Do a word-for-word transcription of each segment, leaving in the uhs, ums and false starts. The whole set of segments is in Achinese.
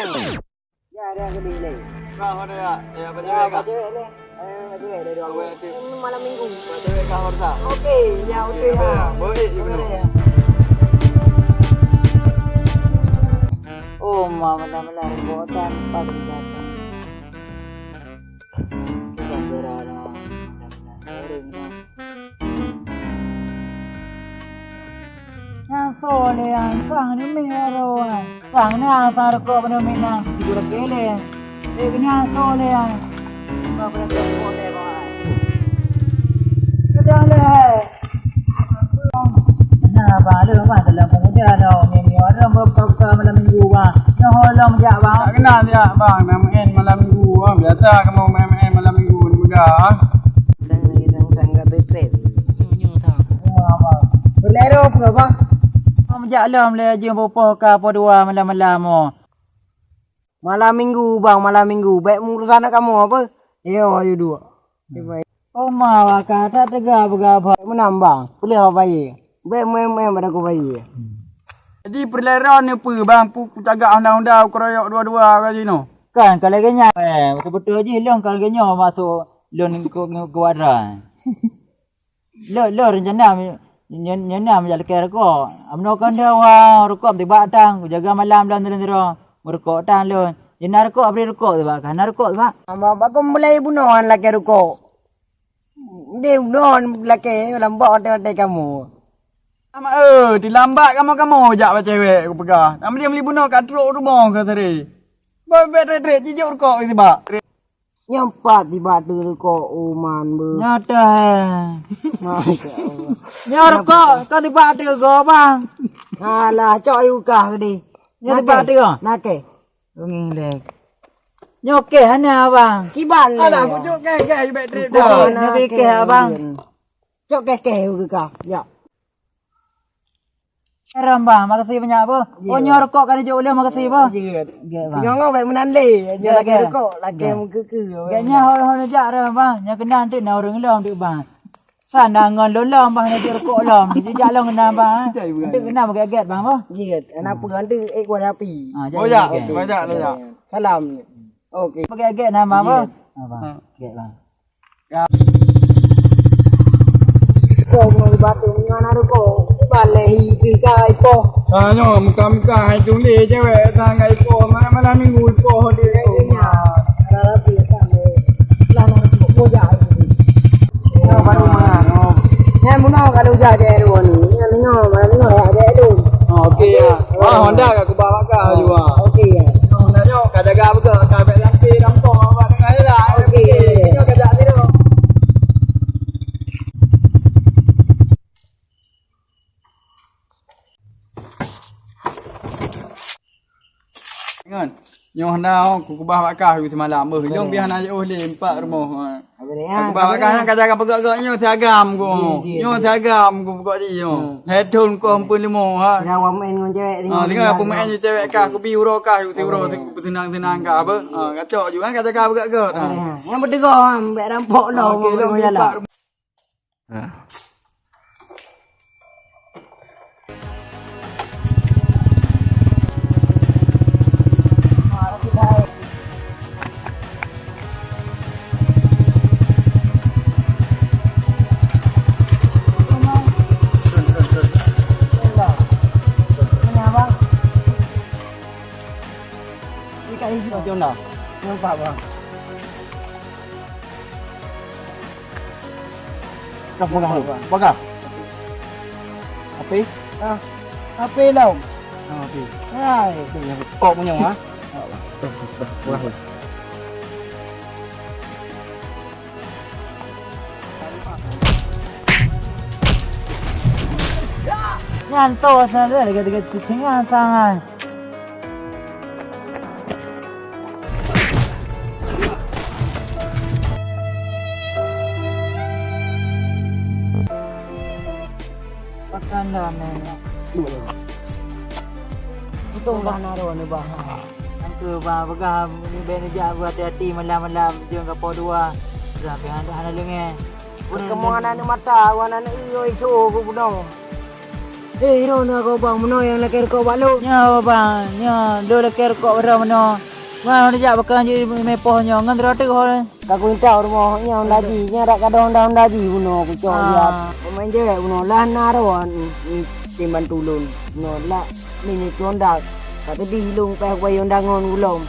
Ya, ada yang gede ni. Kah ada ya? Ya, baca ya, kah? Baca ni. Eh, baca ni dari dua. Baca ni. Ini malam minggu. Baca ni kah, Horta? Okey, ya, okey, ya. Boleh je, boleh, ya. Oh, mama dah melarang botan, pagi datang. Bukan berada. Nyang soe lé nyan, sang ni mé roh nyan. Sang na sang rukok beuneumina, sigura keu lé. Eh, nyang soe lé nyan. Ba beuneumina rukok lé, ba. Keudang lé. Na ba lé, ba, dalam pemuda dah, ni, ni, orang berpeka malam minggu, ba. Nyoe lom jak, ba. Tak kenal jak, ba, nak main malam minggu, ba. Biasa kamu main-main malam minggu, muda. Sang lagi sang-sang ka trép. Nyoe, nyoe sang. Wah, bang. Boleh roh apa, bang? Bang, jak lom lé jeuem pupoh ka po dua malam-malam, oh. Malam minggu, bang, malam minggu. Baik urusan nak kamu apa? Yo, ayo dua. Oh, ma, baka tak tega beugabah. Meunan, bang. Boleh apa ye? Baik main-main pada aku bayi. Jadi, perlera ni apa, bang? Pu-, kutagak honda-honda, kuroyok dua-dua ka jinoe. Kan, kalau geunya, eh, betul-betul jih lôn kalau geunya masuk lôn ke, ke, ke wadra. Lôn, lôn rencana nyen, nyen na meujak lakée rukok. Amno kan dah wah rukok tiba tang, kujaga malam dan teuntèe meurukok tan lôn. Jina rukok, bri rukok tiba kan, na rukok tiba. Ama bak mulai bunoe lakée rukok. Di bunoe lakée lambak watèe-watèe kamoe. Ama, eh, di lambak kamoe-kamoe jak bak cewek kupeugah. Nak meli-meli bunoe ka trok rumoh ka seri. Ba, bèk trek-trek, jijok rukok tiba. Nyoe pat tiba teurukok uman beuh. Nyoe teuh, eh. Masya Allah. Nyoe rukok, ka tiba teurukok, bang. Alah, cok ayu kah gede. Nyoe tiba teurukok. Nakeh. Nyoe keh hana, bang. Kiban. Alah, pucuk keh, keh, bèk trip dah. Nyoe keh, abang. Cok keh, keh, keh, keh. Ya. Ram, bang, makasih banyak, bang. Oh, nyoe rukok ka dijok ulèe, makasih, bang. Jeuet. Jeuet, bang. Nyoe bèk meunan lé. Nyoe lakèe rukok, lakèe meukeue-keue. Gèt nyan hôi-hôi neujak ram, bang. Nyoe keunan teuk na ureueng lom teuk, bang. Sana ngon lôn lom, bang, neujok rukok lom. Jijak lom keunan, bang. Teuk keunan beugèt-gèt, bang, bang. Jeuet. Anak peugah teuk ék kuat api. Ah, jadi. Oh, ya. Banyak, banyak. Salam. Oke. Beugèt-gèt na, bang, bang. Jeuet. Ah, bang. Gèt, bang. Ko ngon batu nyan aru ko, balai hi kai po. Ah, nyoe muka-muka hai tuléh cewek sang kai po, malam-malam minggu po di rumah. Ada rapi kan. Lah nak ko ja. Ya baru mana. Nyan bunoe kalau ja je ruang ni. Nyan nyoe, malam nyoe ya je tu. Ah, okey ya. Wah, Honda kat kubah bakar juga. Okey ya. Honda nyoe ka jaga betul, ka bek lampi rampok awak tengah je lah. Okey. Nyoe ka jak sini. Ingat, nyoe na ku keubah bak kah semalam. Beuh, lôn pih hana jiôh lé empat rumoh. Ku keubah bak kah nyan ka jaga peugöt-göt nyoe si agam ku. Nyoe si agam ku peugöt jih nyoe. Hai thon ku ampôn limo ha. Tinggal peumain ngon cewek. Ha, tinggal peumain ngon cewek kah, kubi uroe kah, si uroe, si kupeuseunan-seunan kah, beuh. Ha, kacok ju kan ka jaga peugöt-göt. Nyang beuteugoe ha, bèk rampok lom. Ha. Ni kat sini. Jom dah. Nampak, bang. Kau pegang dulu. Pegang. Api? Ha. Api dong. Ha, api. Hai. Kok punya, ha? Pegang dulu. Nyan toh sana lagi tiga kucingan sangat. Pakan dah, men. Itu bah naro ni bah. Nangke bah peugah ni ben jak hati-hati malam-malam jeuet ka po dua. Dah pih hana, hana leungeh. Kamoe aneuk mata, aneuk isu ku bunoe. Eh, droeneuh kah bang, meunoe nyang lakée rukok bak lôn? Nyoe bang, nyoe lôn lakée rukok bak droeneuh meunoe. Bang, neujak bakang jih meupoh nyoe, ngon droe teuh ho. Ka kuintat u rumoh, nyan honda jih, nyan rak gadôh honda-honda jih bunoe kucok liat. Pemain cewek bunoe lah na roh, mm, mm, tim bantu lôn. Bunoe lah, ni nyoe honda. Ka teudeh lôn payah kubayeue honda ngon ulôn.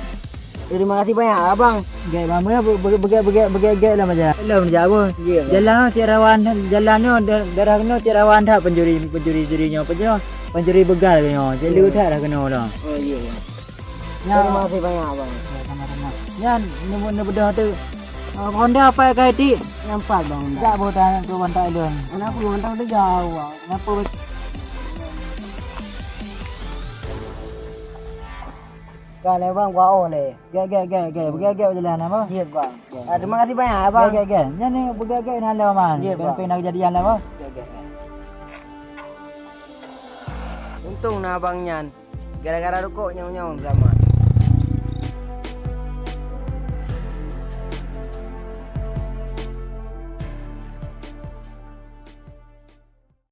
Terima kasih banyak, abang. Gèt bang, meunan beugèt, beugèt, beugèt, beugèt, gèt lam aja. Lom jak beuh. Jalan tiep rawan, jalan nyoe, da-, daerah nyoe tiep rawan that pencuri, pencuri-curi nyoe, pencuri, pencuri begal nyoe. Jadi that dah keunoe dah. Oh, iya, iya. Nyan. Terima kasih banyak, abang. Ya, sama-sama. Nyan, neubeudôh tu. Ah, honda apa ka itik? Nyang pat, bang. Jak beuh tan tu bantai lôn. Kenapa bang? Tan tu jauh, bang. Kenapa? Ka lé bang, gua oh lé. Gèt, gèt, gèt, gèt. Beugèt-gèt jalan apa? Iya, bang. Ah, terima kasih banyak, abang. Gèt, gèt, gèt. Nyan ni beugèt-gèt na lom, man. Iya, bang. Pena kejadian lah, bang. Gèt, gèt, gèt. Untung na abang nyan. Gara-gara rukok nyong-nyong sama.